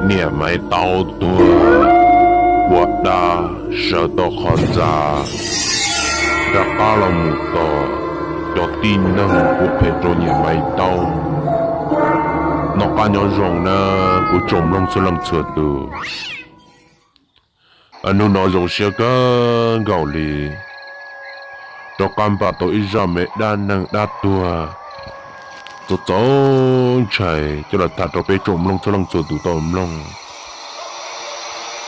Niam Maiv Taub tuag, ua dab sawv tau qhov ntxa, rov qab los mus tos cov tib neeg ua phem rau Niam Maiv Taub. Noj qab nyob zoo na kuv tsoom mloog txhua leej txhua tus. Hnub no zoo siab kawg nkaus li, rov qab npaj tau ib zaj me dab neeg dab tuag txaus txaus ntshai coj los tham rau peb tsoom mloog txhua leej txhua tus tau mloog.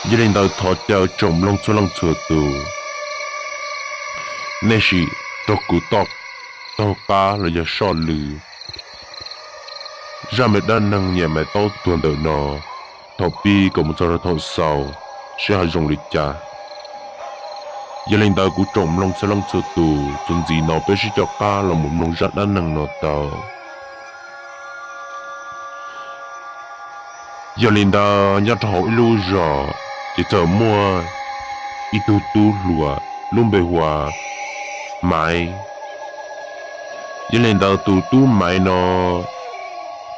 Yog li ntawd thov caw tsoom mloog txhua leej txhua tus, nej sim raug kuv toj taug qab los yog soj lwm zaj me dab neeg Niam Maiv Taub tuag ntawm no, thaum pib kom mus txog rau thaum xaus, seb ho zoo li cas. Yog li ntawd kuv tsoom mloog txhua leej txhua tus, txuas ntxiv no peb sib coj qab los mus mloog zaj dab neeg no tau. Yog li ntawd nyob rau hauv ib lub zos, ces txawm muaj ib tug tub hluas lub npe hu ua Maiv. Yog li ntawd tus tub Maiv no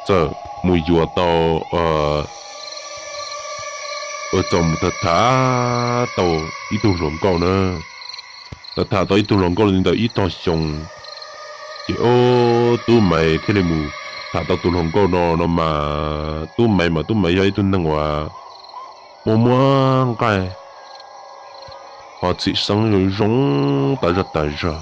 txawm mus yuav tau, txawm mus tham tham tau ib tug hluas nkauj na. Tham tham tau ib tug hluas nkauj li ntawm ib tog xyoo, ces ob tub Maiv thiaj li mus tham tau tus hluas nkauj no no mas tub Maiv mas tub Maiv yog ib tug neeg uas muaj muaj nqaij, ho txhim xeeb zoo zoo tas zog tas zog.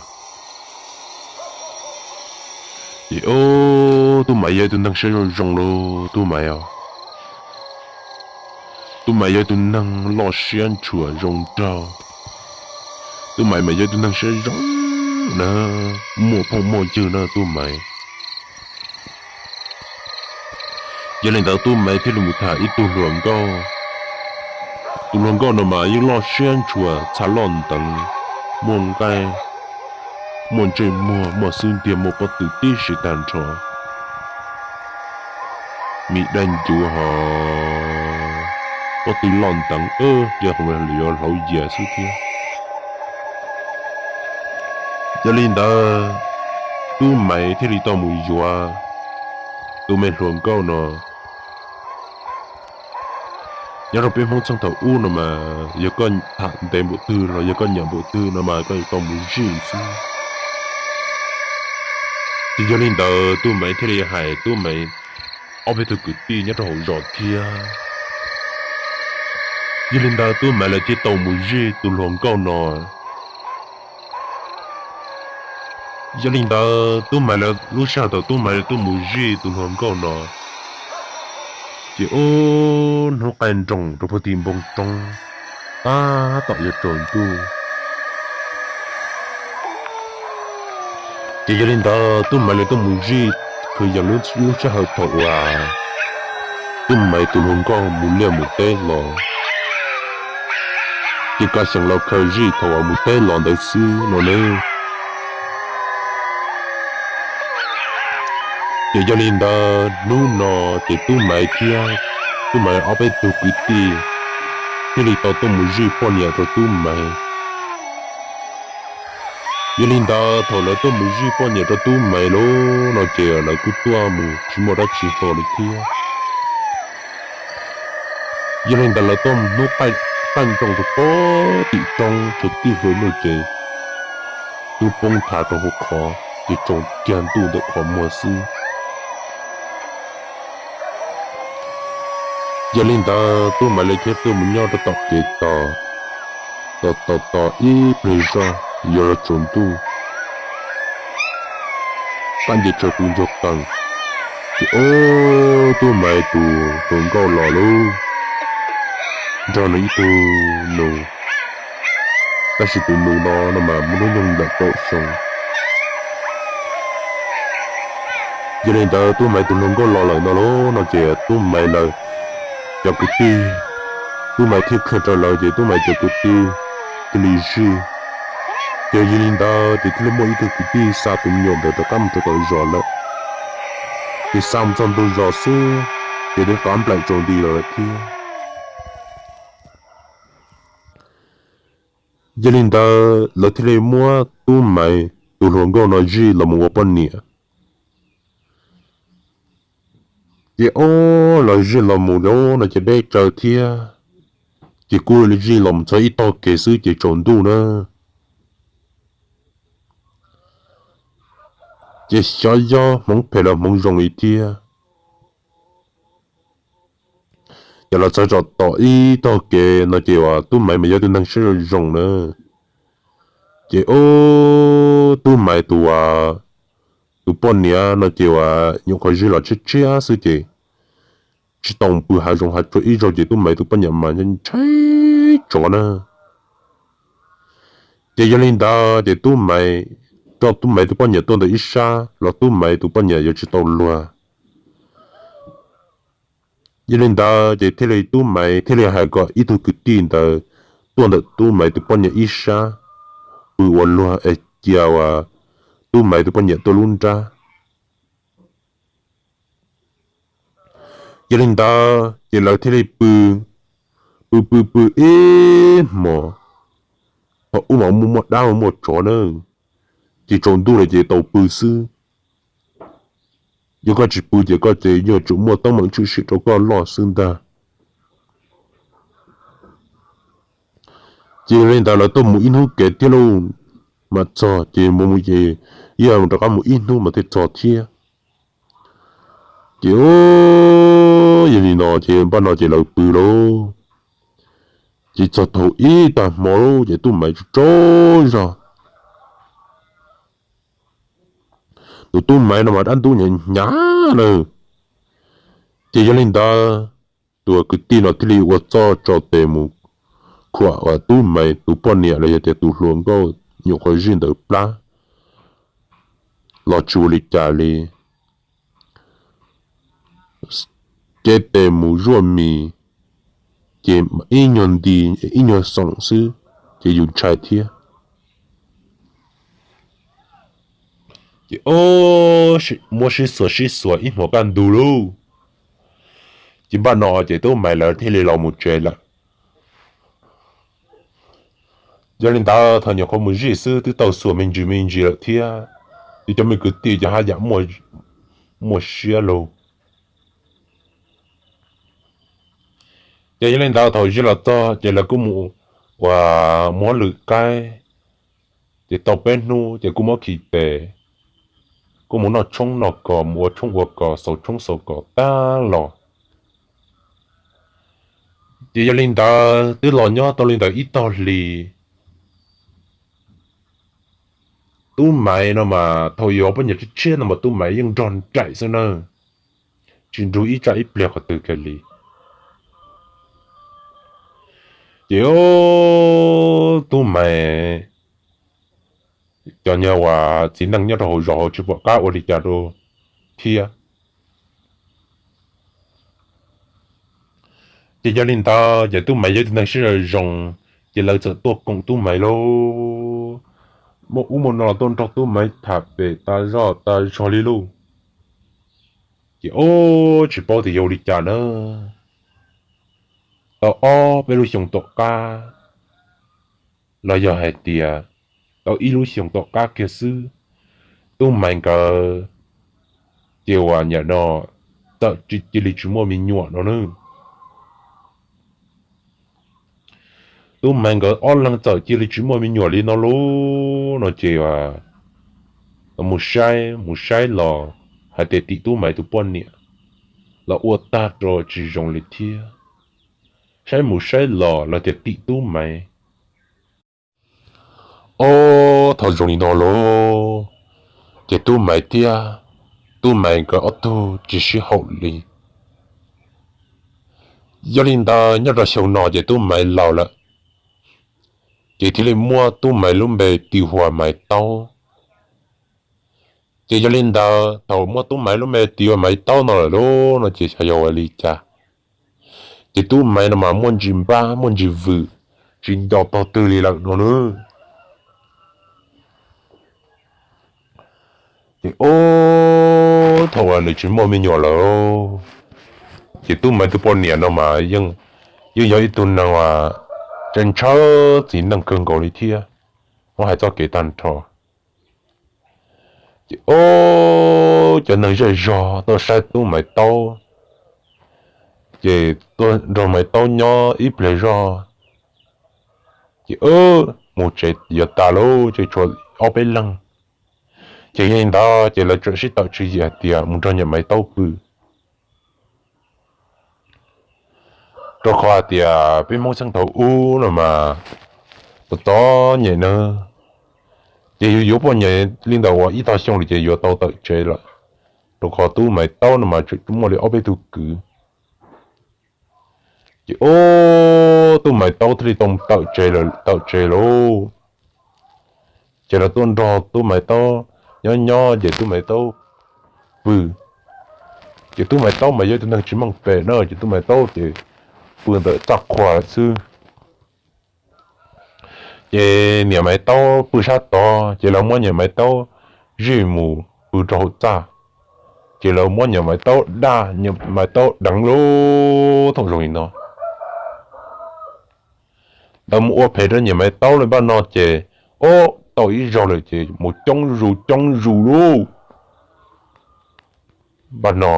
Ces ob tub Maiv yog ib tug neeg siab zoo zoo lauj tub Maiv os. Tub Maiv yog ib tug neeg loj siab ntshua zoo nraug. Tub Maiv mas yog ib tug neeg siab zoo na, muaj phooj muaj ywg na tub Maiv. Yog li ntawd tub Maiv thiaj li mus tham ib tug hluas nkauj. Tus hluas nkauj no mas yeej loj siab ntshua txha loj nteev, muaj nqaij, muaj ntsej muag, muaj xub ntiag, muaj pob tw tib si tag nrho. Mi dai ncuv ho pob tw loj nteev, yog yuav hlauv yias xwb thiab. Yog li ntawd tub Maiv thiaj li tau mus yuav tus me hluas nkauj no. Nyob rau peb Hmoob txheej thaum ub no mas yog koj tham ntev npaum twg los yog koj nyiam npaum twg no mas koj yuav tau mus zij xwb. Ces yog li ntawd tub Maiv thiaj li hais tub Maiv ob peb tug kwv tij nyob rau hauv zos thiab. Yog li ntawd tub Maiv lawv thiaj tau mus zij tus hluas nkauj no. Yog li ntawd tub Maiv lawv lub sij hawm thaum tub Maiv lawv tuaj mus zij tus hluas nkauj no, ces ub hnub qaij nroos rau puag tim npoo roob, tab tom yuav tsaus ntuj. Ces yog li ntawd tub Maiv lawv tuaj mus zij, kwv yees lub sij hawm thaum uas tub Maiv tus hluas nkauj mus liaj mus teb los, ces kov xyeem los khaws zij thaum uas mus teb los ntawd xwb no nawb. Ces yog li ntawd hnub no ces tub Maiv thiab tub Maiv ob peb tug kwv tij thiaj li tau tuaj mus zij poj niam rau tub Maiv. Yog li ntawd thaum lawv tuaj mus zij poj niam rau tub Maiv lauj no ces lawv kuj tuaj mus tsis muaj dab tsi hlo li thiab. Yog li ntawd lawv tuaj mus hnub qaij nroos rau puag tim roob, tsaus tib hlo lawm ces twb poob thav rau hauv qhov, ces tsaus kiag ntuj ntawm qhov muag xwb. Yog li ntawd tub Maiv lawv thiaj tuaj mus nyob rau tom kev tos, tos tos tos ib pliag zog yuav los tsaus ntuj, qab nce tsaws puv ncug qees, ces ub tub Maiv tus hluas nkauj los lauj, nrog nws ib tug nus, tab sis tus nus no no mas muaj hnub nyoog nplawm kaum xyoo. Yog li ntawd tub Maiv tus hluas nkauj los lawm no lauj no ces tub Maiv lawv cov kwv tij, tub Maiv thiaj qhia rau lawv ces tub Maiv cov kwv tij thiaj li zij. Ces yog li ntawd ces thiaj li muaj ib tug kwv tij xa tus me nyuam ntawd rov qab mus rau tom zos lawm. Ces xa mus txog ntua zos xwb, ces twb qab nplaim tsaus nti lawm thiab. Yog li ntawd lawv thiaj li muab tub Maiv tus hluas nkauj no zij los mus ua poj niam. Ces o, lawv zij los mus lawm no ces deb tsawv thiab, ces kuj zij los mus txog ib tog kev xwb ces tsaus ntuj na. Ces xyov yog hmoov phem los hmoov zoo li thiab, ces lawv txog tom ib tog kev no ces uas Tub Maiv mas yog tus neeg siab zoo zoo na. Ces o, Tub Maiv tus, tus poj niam no ces uas nyuam qhuav zij los tshiab tshiab xwb ces tsis tau pw hav zoov hav tsuag ib zaug ces Tub Maiv tus poj niam mas ntshai tsov na. Ces yog li ntawd ces Tub Maiv, rau Tub Maiv tus poj niam tuaj ntawm ib sab los Tub Maiv tus poj niam yuav tsis tau luag. Yog li ntawd ces thiaj li Tub Maiv thiaj li hais kom ib tug kwv tij ntawd tuaj ntawm Tub Maiv tus poj niam ib sab, pw ua luag es cia uas Tub Maiv tus poj niam tuaj lub nrab. Yog li ntawd ces lawv thiaj li pw, pw pw pw ib hmos, thaum ub mas muaj muaj dab muaj muaj tsov na, ces tsaus ntuj lawm ces tau pw xwb. Yog koj tsis pw ces koj ces yuav tsum muaj teeb meem tshwm sim rau koj loj xwb ntag. Ces yog li ntawd lawv tuaj mus ib hnub kev thiab lauj, mas txog ces mus mus ces yog rov qab mus ib hnub mas thiaj txog thiab. Ces yog li no ces npaj no ces lawv pw lauj. Ces txog thaum ib tag hmo lauj ces Tub Maiv tsaug zog. Tus Tub Maiv no mas dab ntub hnyav hnyav na. Ces yog li ntawd tus kwv tij no thiaj li ua txuj tso tes mus khuam uas Tub Maiv tus poj niam los yog tias tus hluas nkauj nyuam qhuav zij ntawd plab los tsis ua li cas li. Cev tes mus zuaj mis, ces ib nyuag nti, ib nyuag xoom xwb ces yus ntshai thiab. Ces muab sib xuas sib xuas ib hmos kaj ntug lauj, ces npaj no ces Tub Maiv lawv thiaj li los mus tsev lawm. Yog li ntawd thaum nyuam qhuav mus zij xwb twb tau xuas me ntsis me ntsis lawm thiab, ces cov me kwv tij ces haj yam muaj siab lauj. Ces yog li ntawd thaum zij los txog ces lawv kuj mus ua muab lwm qaib, ces tau peb hnub ces kuj muab khi tes, kuj mus noj tshoob noj kos, mus ua tshoob ua kos, xaus tshoob xaus kos tag los. Ces yog li ntawd twb los nyob tau li ntawd ib tog hlis, Tub Maiv no mas thaum yuav poj niam tshiab tshiab no mas Tub Maiv yeej nrog nraim xwb na, tsis nrug ib tsaj ib pliag qhov twg kiag li. Ces Tub Maiv, cov nyuag uas txiv neej nyob rau hauv zos hauv tsis pom qab ua li cas rau thiab. Ces yog li ntawd ces Tub Maiv yog ib tug neeg siab zoo zoo, ces lawv txawm tuaj koom Tub Maiv lauj, muaj ub muaj no los tuaj nrog Tub Maiv tham pem tas zog tas zog li lauj. Ces o, tsis paub tias yog ua li cas na, tau ob peb lub xyoo tom qab los yog hais tias tau ib lub xyoo tom qab kiag xwb, Tub Maiv nkawd ces uas nim no txawm cia li tsis muaj me nyuam no na. Tub Maiv nkawd ob leeg txawm cia li tsis muaj me nyuam li no lauj no ces mus saib mus saib los hais tias tim Tub Maiv tus poj niam los ua tag rau tsis zoo li thiab. Saib mus saib los los tias tim Tub Maiv. Ob thaum zoo li no lauj, ces Tub Maiv thiab Tub Maiv nkawd ob tug tsis sib haum li. Yog li ntawd nyob rau xyoo no ces Tub Maiv laus lawm, ces thiaj li muab Tub Maiv lub npe tis hu ua Maiv Taub. Ces yog li ntawd thaum muab Tub Maiv lub npe tis hu ua Maiv Taub no lawm lauj no ces xyov yog ua li cas, ces Tub Maiv no mas muaj ntsis npab muaj ntsis vwm, tsis nco tog twg li lawm no na. Ces ob thaum uas nws tsis muaj me nyuam lawm, ces Tub Maiv tus poj niam no mas yeej yog ib tug neeg uas ntshaw ntshaw txiv neej kawg nkaus li thiab, muab hais txoj kev tag nrho. Ces ob cov neeg zej zog tuaj saib Tub Maiv Taub, Ces tuaj nrog Maiv Taub nyob ib pliag zog, ces mus tsev yuav tas lawm ces tshuav ob peb leeg. Ces yog li ntawd ces lawv txawm sib tawm tswv yim hais tias mus nrog niam Maiv Taub pw. Rau qhov hais tias peb Hmoob txheej thaum ub no mas txom txom nyem na, ces yus yuav poj niam li ntawm uas ib tog xyoo lawm ces yuav tau tawm tsev lawm. Rau qhov tub Maiv Taub no mas tseem muaj li ob peb tug kwv. Ces ub, tub Maiv Taub thiaj li tau tawm tsev lawm, tawm tsev lawm. Ces lawv tuaj nrog tub Maiv Taub nyob nyob ces tub Maiv Taub pw. Ces tub Maiv Taub mas yog ib tug neeg tsis meej pem na, ces tub Maiv Taub ces pw ntawm txaj qhua lawm xwb. Ces niam Maiv Taub pw sab tod, ces lawv muab niam Maiv Taub zij mus pw rau hauv txaj. Ces lawv muab niam Maiv Taub daj, niam Maiv Taub deev lub thooj zoo li no. Lawv mus ua phem rau niam Maiv Taub li npaj no ces, ub, tau ib zaug lawm ces mus coob zus coob zus lauj. Npaj no,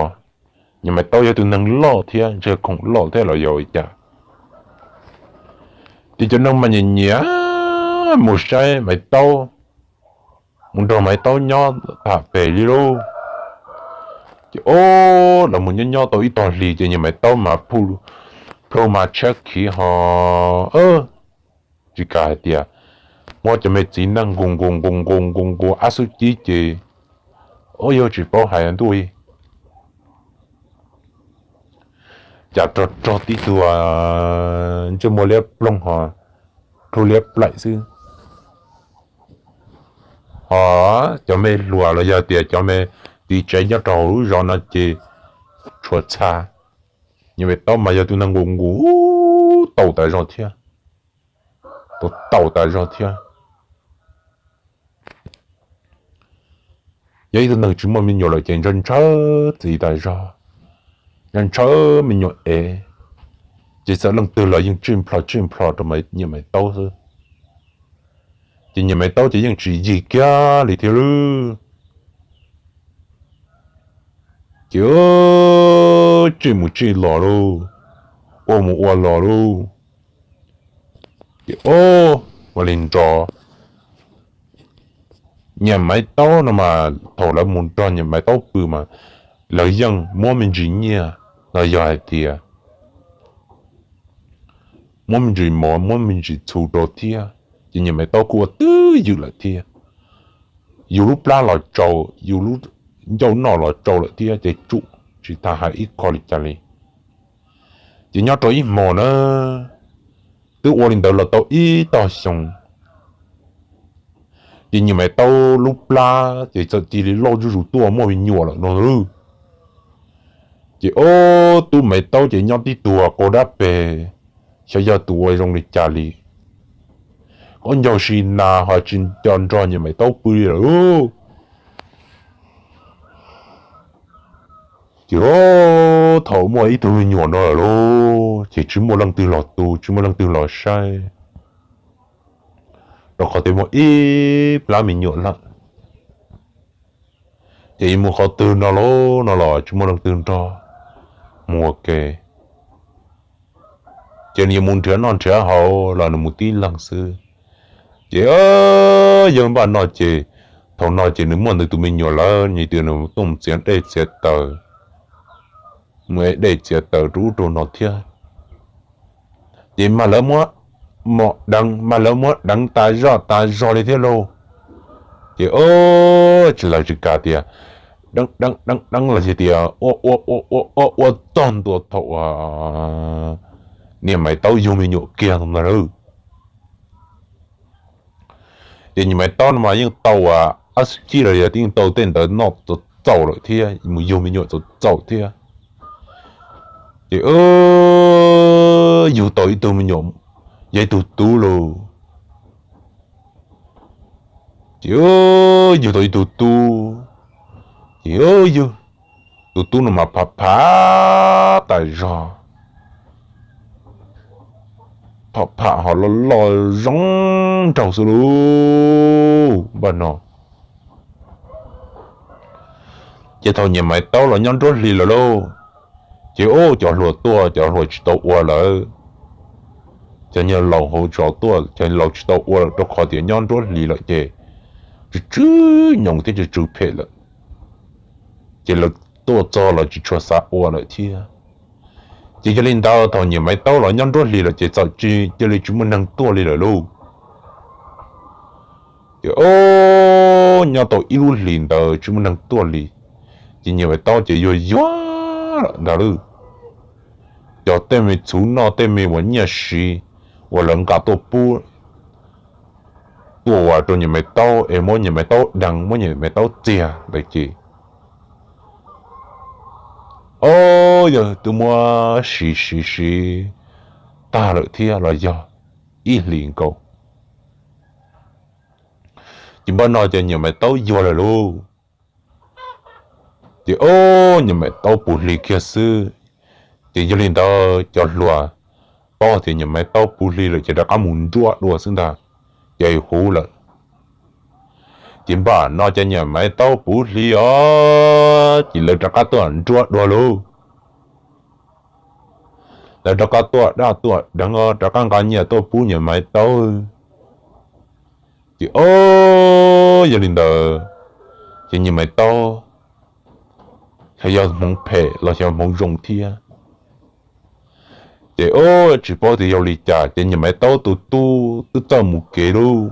niam Maiv Taub yog tus neeg loj thiab ntsej khoom loj thiab los yog ua cas, ces cov neeg mas nyiam nyiam mus saib Maiv Taub, mus nrog Maiv Taub nyob tham pem li lauj. Ces ub, lawv mus nyob nyob tau ib tog hlis ces niam Maiv Taub mas plhu mas tshiab khiv ho, tsis kam hais tias muab cov me txiv neej nqus nqus nqus nqus nqus nqus ab xub cib ces, ub, yog tsis paub hais ntuj, cas rog rog tib tug ntsej muag liab ploog ho plhu liab plaim xwb. Ho cov me hluas los yog tias cov me txiv tsev nyob rau hauv lub zos no ces tshuav txha. Niam Maiv Taub mas yog tus neeg nqus nqus taus tas zog thiab, taus tas zog thiab. Yog ib tug neeg tsis muaj me nyuam lawm ces ntshaw ntshaw txiv tas zog, ntshaw ntshaw me nyuam ev, ces txawm leej twg los yeej tsij nplho tsij nplho rau niam Maiv Taub xwb. Ces niam Maiv Taub ces yeej tsis yig kiag li thiab lauj. Ces tsij mus tsij los lauj, ua mus ua los lauj. Ces ub, ua li nrov, niam Maiv Taub no mas thaum lawv mus nrog niam Maiv Taub pw mas lawv yeej muab me ntsis nyiaj los yog hais tias muab me ntsis mov muab me ntsis txhuv rau thiab, ces niam Maiv Taub kuj ua twj ywm lawm thiab. Yus lub plab los tsau, yus lub ncauj noj los tsau lawm thiab ces tsum tsis tas hais ib qho li cas li. Ces nyob rau ib hmo na, twb ua li ntawd los tau ib tog xyoo, ces niam Maiv Taub lub plab ces txawm cia li loj zuj zus tuaj muaj me nyuam lawm no lauj. Ces ub, tub Maiv Taub ces nyob tib tug qaug dab peg, xyov yog tus ua zoo li cas li, qaub ncaug si nas ho tsis nco nrog niam Maiv Taub pw li lawm lauj. Ces thaum muaj ib tug me nyuam no lawm lauj, ces tsis muaj leej twg los tu, tsis muaj leej twg los saib, rau qhov tias muaj ib plab me nyuam lawm. Ces yuav mus qhov twg no lauj no los tsis muaj leej twg nrog mus ua ke. Ces nws yuav mus nrhiav noj nrhiav haus los nws mus tib leeg xwb. Ces yog npaj no ces, thaum no ces nws muaj nws tus me nyuam lawm, nws tias nws tuaj mus txiav dej txiav taws, mus ev dej txiav taws rau ub rau no thiab. Ces mas lawv muab mos deev, mas lawv muab deev tas zoj tas zog li thiab lauj. Ces tsis, lawv tsis kam tias deev deev deev deev los sis tias ua ua ua ua ua ua txog ntua thaum uas niam Maiv Taub yug me nyuam kiag ntag lauj. Ces niam Maiv Taub no mas yeej tau ab xub cib los yog yeej tau tej ntawd noj txaus txaus lawm thiab, mus yug me nyuam txaus txaus thiab. Ces yug tau ib tug me nyuam, yog ib tug tub lauj. Ces yug tau ib tug tub, ces yug, tus tub no mas pham pham tas zog, pham pham ho loj loj zoo nraug xwb lauj. Npaj no ces thaum niam Maiv Taub los nyob nruab hlis lawm lauj, Ces ua cov hluas tuaj, cov hluas tsis tau ua lawm, cov niag laus hauv zos tuaj, cov laus tsis tau ua lawm rau qhov tias nyob nruab hlis lawm ces tsw tsw nyoos thiab tsw tsw phem lawm, ces lawv tuaj txog los tsis tshua xav ua lawm thiab. Ces yog li ntawd thaum niam Maiv Taub los nyob nruab hlis lawm ces txawm cia li tsis muaj neeg tuaj li lawm lauj. Ces o, nyob tau ib lub hlis ntawd tsis muaj neeg tuaj li, ces niam Maiv Taub ces yuag yuag lawm ntag lauj. Cov tej me txhuv noj, tej me uas nyiaj siv uas lawv nqa tuaj pub, tuaj ua rau niam Maiv Taub es muab niam Maiv Taub deev, muab niam Maiv Taub txiag ntawd ces o, yog twb muab siv siv siv tag lawm thiab los yog ib hlis nkaus, ces npaj no ces niam Maiv Taub yuag lawm lauj. Ces o, niam Maiv Taub puv hli kiag xwb. Ces yog li ntawd cov hluas paub tias niam Maiv Taub puv hli lawm ces rov qab mus nruab dua xwb ntag, ces huv lawm. Ces npaj no ces niam Maiv Taub puv hli os, ces lawv rov qab tuaj nruab dua lauj. Lawv rov qab tuaj daj tuaj deev os, rov qab nqa nyiaj tuaj pub niam Maiv Taub. Ces o, yog li ntawd ces niam Maiv Taub xyov yog hmoov phem los xyov hmoov zoo thiab. Ces o, tsis paub tias yog li cas ces niam Maiv Taub tus tub twb txawj mus kev lauj.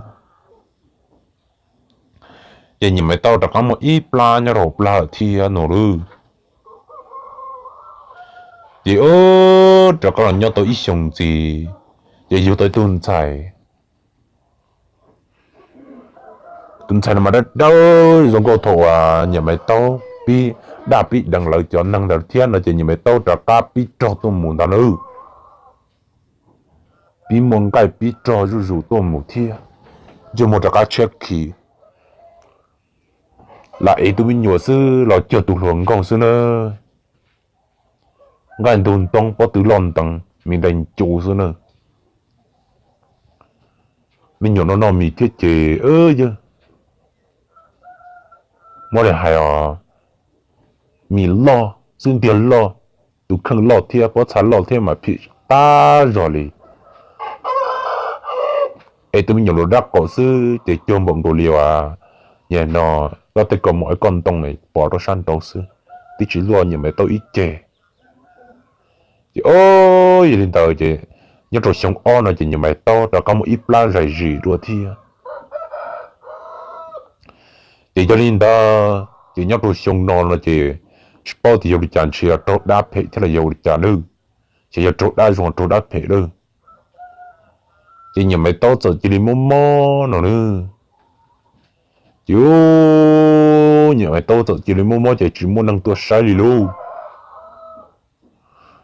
Ces niam Maiv Taub rov qab muaj ib plab nyob rau hauv plab lawm thiab no lauj. Ces o, rov qab los nyob tau ib xyoos ntxiv, ces yug tau ib tug ntxhais. Tus ntxhais no mas dawb dawb zoo nkauj thaum uas niam Maiv Taub pib daj pib deev lawv cov neeg ntawd thiab no ces niam Maiv Taub rov qab pib rog tuaj mus ntag lauj. Pib muaj nqaij pib rog zuj zus tuaj mus thiab, ntsej muag rov qab tshiab khiv. Lam ev tus me nyuam xwb los cuag tus hluas nkauj xwb na. Nqaij ntug ntoo pob tw loj nteev me ntais ncu xwb na. Me nyuam no noj mis thiab ces yawg, muab li hais os, mis loj xwb ntiag loj, tus kheej loj thiab pob txha loj thiab mas phim tag zog li. Es tus me nyuam luas dab qaum xwb ces cuag npaum nkaus li uas, no, koj tej kaus mom ib koj ntoo pov rau sab nraud xwb, twb tsis luaj niam Maiv Taub ib ce. Ces o, yog li ntawd ces nyob rau xyoo ob no ces niam Maiv Taub rov qab muaj ib plab zais zis dua thiab. Ces yog li ntawd ces nyob rau xyoo no no ces tsis paub tias yog li cas ntshe yog raug dab phem thiab los yog li cas nawb, ces yog raug dab zoo raug dab phem lawm. Ces niam Maiv Taub txawm cia li mob mob no nawb. Ces niam Maiv Taub txawm cia li mob mob ces tsis muaj neeg tuaj saib li lauj.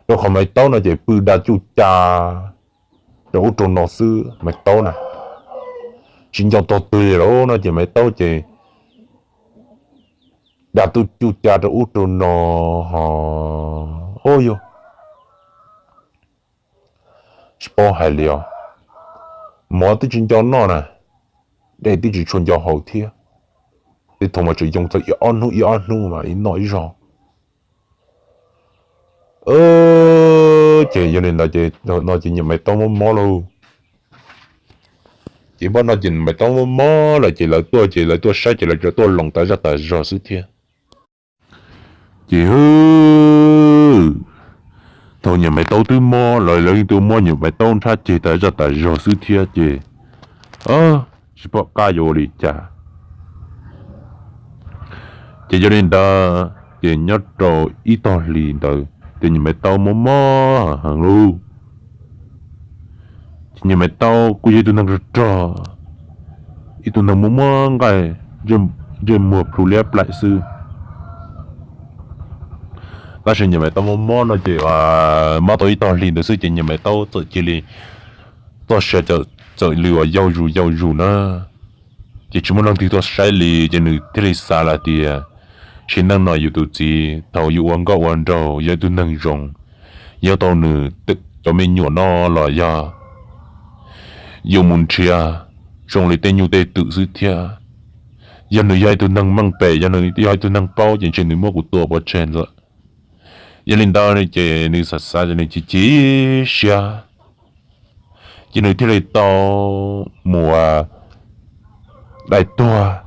Rau qhov Maiv Taub no ces pw da cuj ca rau ub rau no xwb Maiv Taub na. Tsis nco tog twg li lawm no ces Maiv Taub ces da tuj cuj ca rau ub rau no ho, o yog tsis paub hais li os. Mov twb tsis nco noj na, dej twb tsis tshua nco haus thiab. Tej thaum mas tseem yoo txog ib ob hnub ib ob hnub mas ib noj ib zog. Ces yog li ntawd ces no ces niam Maiv Taub mob mob lauj. Ces npaj no ces Maiv Taub mob mob lawm ces lawv tuaj ces lawv tuaj saib ces lawv tsuas tuaj loos tas zaj tas zog xwb thiab. Ces thaum niam Maiv Taub twb mob lawm lawv yeej tuaj muab niam Maiv Taub nrhab ceg tas zaj tas zog xwb thiab ces tsis pom qab yuav ua li cas. Ces yog li ntawd ces nyob rau ib tog hlis ntawd ces niam Maiv Taub mob mob heev lauj. Ces niam Maiv Taub kuj yog ib tug neeg rog rog, ib tug neeg muaj muaj nqaij, ntsej muag plhu liab plaim xwb. Tab sis niam Maiv Taub mob mob no ces mob tau ib tog hlis ntawd xwb ces niam Maiv Taub txawm cia li txoj sia txawm li uas yau zus yau zus na. Ces tsis muaj leej twg tuaj saib li ces nws thiaj li xav lawm tias, sim neej no yus tus txiv thaum yus ua nkauj ua nraug yog ib tug neeg zoo, yog tau nws cov me nyuam no los yog yuav mus nrhiav zoo li tej nyuj tej twm xwb thiab. Yog nws yog ib tug neeg meej pem, yog nws yog ib tug neeg paub ces ntshe nws muab kuv tua pov tseg lawm. Yog li ntawd ces nws xav xav ces nws chim chim siab, ces nws thiaj li tau mus dai tuag.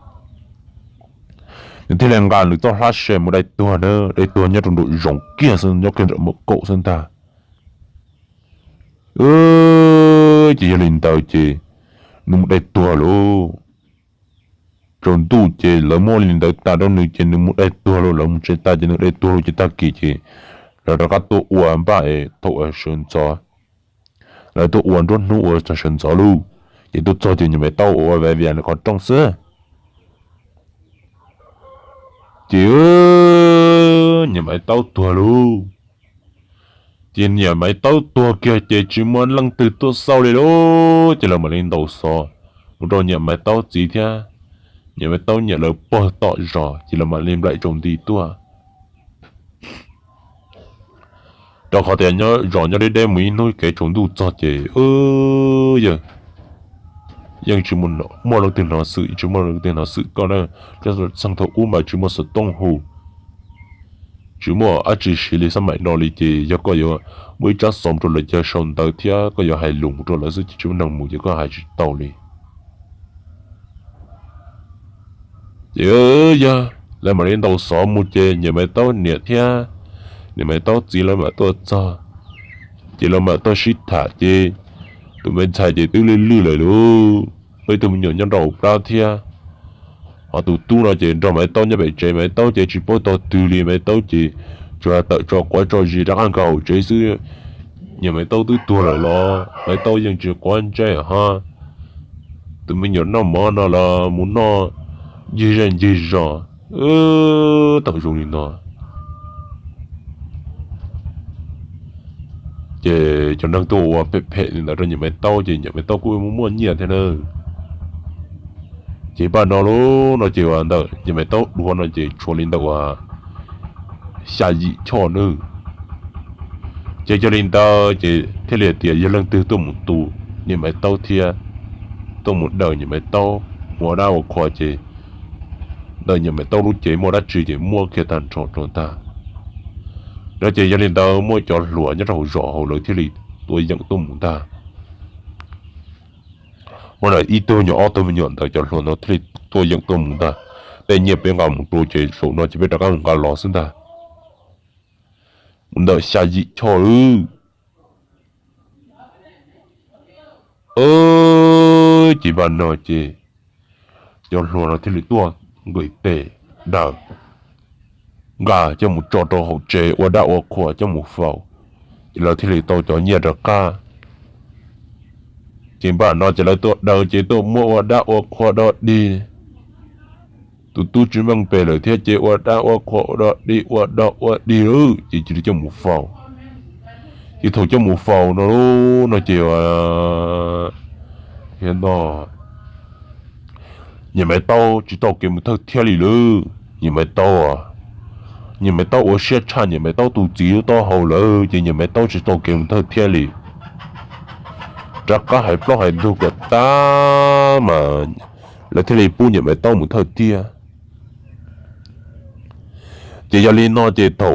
Nws thiaj li nqa nws txoj hlab se mus dai tuag na, dai tuag nyob rau nraum zoov kiag xwb, nyob kiag nram muam kaum xwb ntag. Ces yog li ntawd ces nws mus dai tuag lauj. Tsaus ntuj ces lawv muab li ntawd tas rau nws ces nws mus dai tuag lauj, lawv mus tsev tas ces nws dai tuag lauj. Ces tag kis ces lawv rov qab tuaj ua npaj es thaum sawv ntxov, lawv tuaj ua nruab hnub ua txog sawv ntxov lauj. Ces tuaj txog ces niam Maiv Taub ua ua vias vias nws qhov rooj xwb. Ces niam Maiv Taub tuag lauj. Ces niam Maiv Taub tuag kiag ces tsis muaj leej twg tuaj xauj li lauj. Ces lawv mam li ntaus xov mus rau niam Maiv Taub txiv thiab niam Maiv Taub niam lawv pog tom zos, ces lawv mam li nplaim tsaus nti tuaj. Rau qhov tias nyob zos nyob deb deb mus ib hnub kev tsaus ntuj txog ces yawg yeej tsis muaj leej twg hnov xwm, tsis muaj leej twg hnov xwm koj na. Txheej thaum ub mas tsis muaj xov tooj hu, tsis muaj dab tsi siv li xab maim no li, ces yog koj yuav muaj ib tsab xov mus rau lawv cov sau ntawv thiab koj yuav hais lus mus rau lawv xwb ces tsis muaj neeg mus ces koj hais tsis tau li. Ces yog lawv mam li ntaus xov mus ces niam Maiv Taub niam thiab niam Maiv Taub txiv lawv mam tuaj txog, ces lawv mam tuaj sib tham ces tus me ntxhais ces twb lwj lwj lawm lauj, muaj ib tug me nyuam nyob nrog hauv plab thiab. Ho tus tub no ces nrog Maiv Taub nyob pem tsev, Maiv Taub ces tsis paub tog twg li, Maiv Taub ces tsuas tawm tso quav tso zis rov qab nkag hauv tsev xwb. Niam Maiv Taub twb tuag lawm los Maiv Taub yeej tsis quav ntsej ho. Tus me nyuam noj mov no los mus noj ncig zej ncig zos, tau zoo li no. Ces cov neeg tuaj ua phem phem li ntawd rau niam Maiv Taub ces niam Maiv Taub kuj muaj muaj nyiaj thiab na. Ces npaj no lauj no ces ua ntawm niam Maiv Taub duav no ces tshuav li ntawm uas xya yim choj nawb. Ces yog li ntawd ces thiaj li hais tias yog leej twg tuaj mus tu niam Maiv Taub thiab tuaj mus daws niam Maiv Taub mus ua dab ua qhua ces ntawm niam Maiv Taub lub cev muaj dab tsi ces muab kiag tag nrho rau ntag. No ces yog li ntawd muaj cov hluas nyob rau hauv zos hauv lawv thiaj li tuaj yeem tuaj mus ntag. Muaj ntawm ib tug nyuam ob tug me nyuam ntawd cov hluas no thiaj li tuaj yeem tuaj mus ntag. Tej nyiaj peb nqa mus rau ces zaum no ces peb rov qab mus nqa los xwb ntag. Mus ntawm xya yim choj lawm. Ces npaj no ces cov hluas no thiaj li tuaj nqis tes daws nqa coj mus tso rau hauv tsev ua dab ua qhua coj mus faus, ces lawv thiaj li tau cov nyiaj rov qab. Ces npaj no ces lawv tuaj daws ces tuaj muab ua dab ua qhua dog dig. Tus tub tsis meej pem lawm thiab ces ua dab ua qhua ua dog dig ua dog ua dig lawm ces cia li coj mus faus. Ces thaum coj mus faus no, no ces no niam Maiv Taub tsis tau kev mus thawj thiab li lawm. Niam Maiv Taub, niam Maiv Taub ua siab tshaj niam Maiv Taub tus txiv lub taub hau lawm ces niam Maiv Taub tsis tau kev mus thawj thiab li. Rov qab hais plaub hais ntug kom tag mas lawv thiaj li pub niam Maiv Taub mus thawj thiab. Ces yog li no ces thaum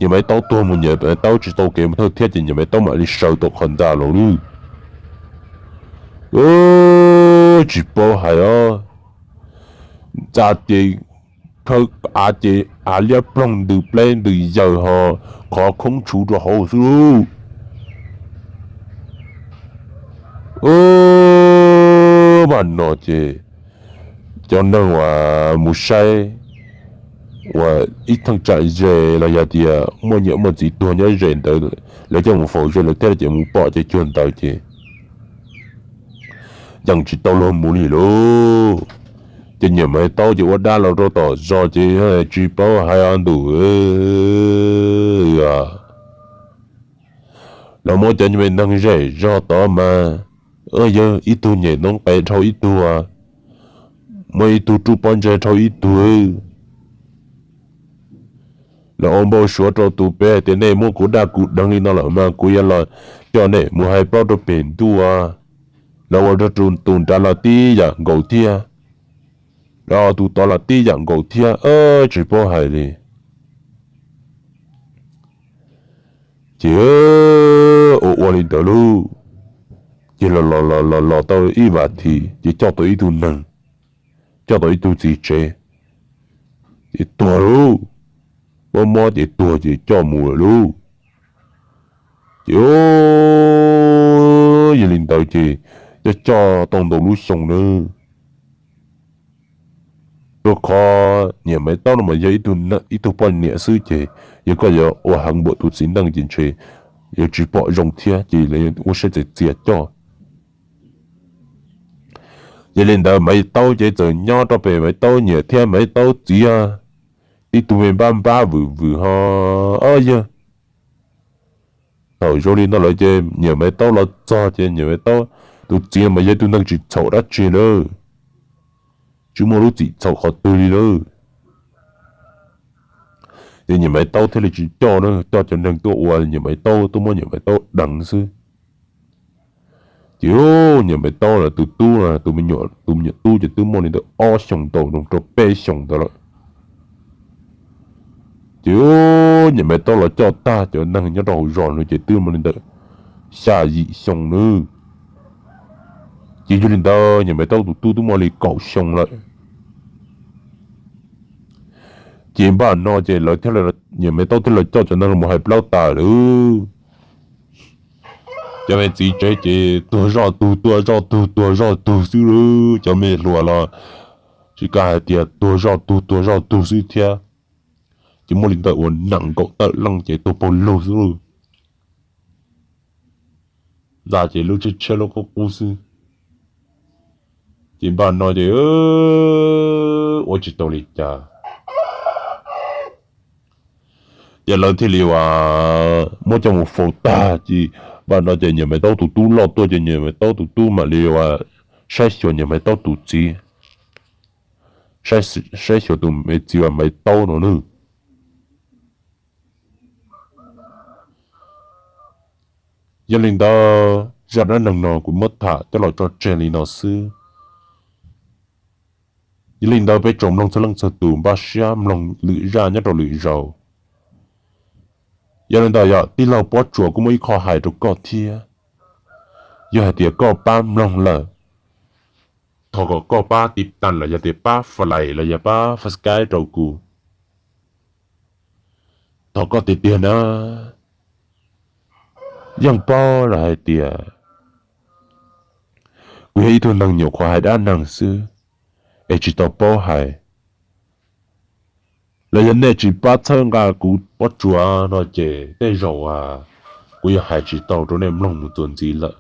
niam Maiv Taub tuag mus niam Maiv Taub tsis tau kev mus thawj thiab ces niam Maiv Taub mam li sawv tau qhov ntxa los lawm. Tsis paub hais os, ntxa ces khawb av ces av liab ploog ntws pleb ntws yaws ho qhov khoob tshuv rau hauv xwb lauj. Npaj no ces cov neeg uas mus saib uas ib theej tsam ze los yog tias muaj niam muaj txiv tuag nyob ze ntawd, lawv coj mus faus ze lawm thiab ces mus pom ces cuag ntawd ces yeej tsis tau luag mus li lauj. Ces niam Maiv Taub ces ua dab los rau tom zos ces tsis paub hais os ntuj. Los muab cov me neeg zej zog tod mas, yog ib tug nyem noob qes dhau ib tug, muab ib tug ruj pob ntseg dhau ib tug. Los ua npau suav rau tus pem hais tias nej muab kuv daj kuv deev li no lawm mas kuv yuav los coj nej mus hais plaub rau pem ntuj. Los ua rau tus nrad los tib yam nkaus thiab, los tus tod los tib yam nkaus thiab, tsis paub hais li. Ces ua ua li ntawd lauj, ces los los los los los tau ib vas thiv ces coj tau ib tug neeg, coj tau ib tug txiv tsev, ces tuag lauj. Mob mob ces tuag ces coj mus lawm lauj. Ces yog li ntawd ces coj coj tau ntau lub xyoo nawb. Rau qhov niam Maiv Taub no mas yog ib tug poj niam xwb ces yog koj yuav ua heev npaum tus txiv neej ces ntshe yuav tsis pom zoo thiab ces lawv ua siab txias txias coj. Yog li ntawd Maiv Taub ces txawm nyob rau pem Maiv Taub niam thiab Maiv Taub txiv, tib tug me npab npab vwm vwm ho. Yog thaum zoo li no lawm ces niam Maiv Taub los txog ces niam Maiv Taub tus txiv mas yog tus neeg tsis txhaum dab tsi lawm, tsis muaj lub txim txhaum qhov twg li lawm. Ces niam Maiv Taub thiaj li tsis coj na, coj cov neeg tuaj ua niam Maiv Taub tuaj muab niam Maiv Taub deev xwb. Ces niam Maiv Taub lawv tus tub, tus me nyuam tub ces twb muaj li ntawm ob xyoos ntau rau peb xyoos ntawd lawm. Ces niam Maiv Taub los coj tag cov neeg nyob rau hauv zos no ces twb muaj li ntawm xya yim xyoo nawb. Ces yog li ntawd niam Maiv Taub tus tub twb muaj li kaum xyoo lawm. Ces npaj no ces lawv thiaj, niam Maiv Taub thiaj los coj cov neeg los hais plaub tas lawm. Cov me txiv tsev ces tuag zoj tug tuag zoj tug tuag zoj tug xwb lawm, cov me hluas los tsis kam hais tias tuag zoj tug tuag zoj tug xwb thiab. Ces muaj li ntawm uas nees nkaum tawm leej ces tuag paug lug xwb lawm. Ntxa ces lub tshiab tshiab lub qub qub xwb. Ces npaj no ces ua tsis tau li cas, ces lawv thiaj li uas muab coj mus faus tag. Ces npaj no ces niam Maiv Taub tus tub loj tuaj ces niam Maiv Taub tus tub mam li uas saib xyuas niam Maiv Taub tus txiv, saib xyuas tus me txiv uas Maiv Taub no nawb. Yog li ntawd zaj dab neeg no kuv muab tham coj los tso tseg li no xwb. Yog li ntawd peb tsoom mloog txhua leej txhua tus npaj siab mloog lwm zaj nyob rau lwm zaus. Yog li ntawd yog tij laug Pob Tsuas kuj muaj ib qho hais rau koj thiab. Yog hais tias koj pab mloog lawm, thov kom koj pab tiv tas los yog tias pab follow los yog pab subscribe rau kuv. Thov koj tiag tiag na. Yeej paub los hais tias kuv yog ib tug neeg nyuam qhuav hais dab neeg xwb es tsis tau paub hais. Los yog nej tsis pab txhawb nqa kuv Pob Tsuas no ces tej zaum kuv yuav hais tsis tau rau nej mloog mus txuas ntxiv lawm.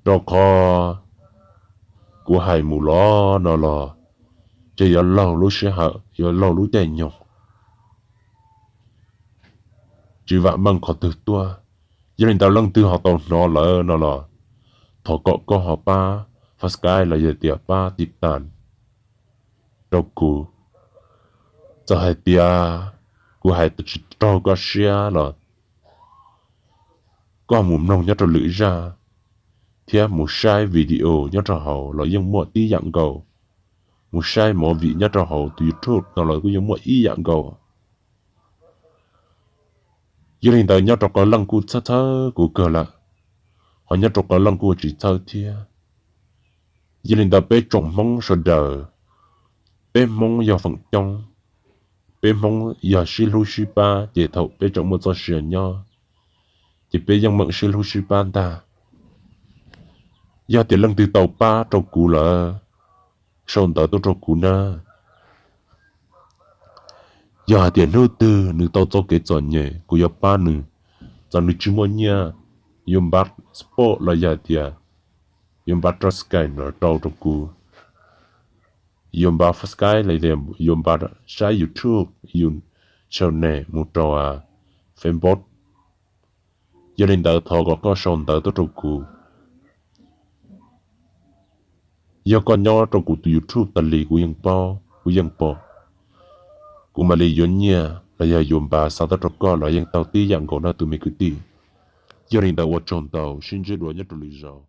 Rau qhov kuv hais mus los no los ces yuav laug lub sij hawm, yuav laug lub caij nyoog, tsis vam meej qhov twg tuaj. Yog li ntawd leej twg ho tau hnov lawm no los thov kom koj ho pab subscribe los yog tias pab tiv tas rau kuv. Txawm hais tias kuv hais tsis raug koj siab los koj mus mloog nyob rau lwm zaj thiab mus saib video nyob rau hauv los yeej muaj tib yam nkaus. Mus saib movie nyob rau hauv tus YouTube no los kuj yeej muaj ib yam nkaus. Yog li ntawd nyob rau qhov leej kuj txhawj txhawj kuv kawg lawm, ho nyob rau qhov leej kuj tsis txhawj thiab. Yog li ntawd peb tsoom Hmoob sawv daws, peb Hmoob yog feem coob, peb Hmoob yog sib hlub sib pab ces thaum peb tseem muaj txoj sia nyob ces peb yeej meem sib hlub sib pab ntag. Yog tias leej twg tau pab rau kuv lawm, sau ntawv tuaj rau kuv na. Yog hais tias hnub twg nws tau txoj kev txom nyem kuv yuav pab nws, txawm nws tsis muaj nyiaj, yuav npaj support los yog hais tias yuav npaj rau Skype no rau rau kuv, yuav npaj subscribe los yog yuav npaj saib YouTube, yus channel mus rau Facebook. Yog li ntawd thov kom koj sau ntawv tuaj rau kuv. Yog koj nyob rau kuv tus YouTube tas li kuv yeej paub kuv yeej pom, kuv mam li yuav nyiaj los yog yuav npaj xa tuaj rau koj los yeej tau tib yam nkaus na tus me kwv tij. Yog li ntawd ua tsaug ntau, sib ntsib dua nyob rau lwm zaus.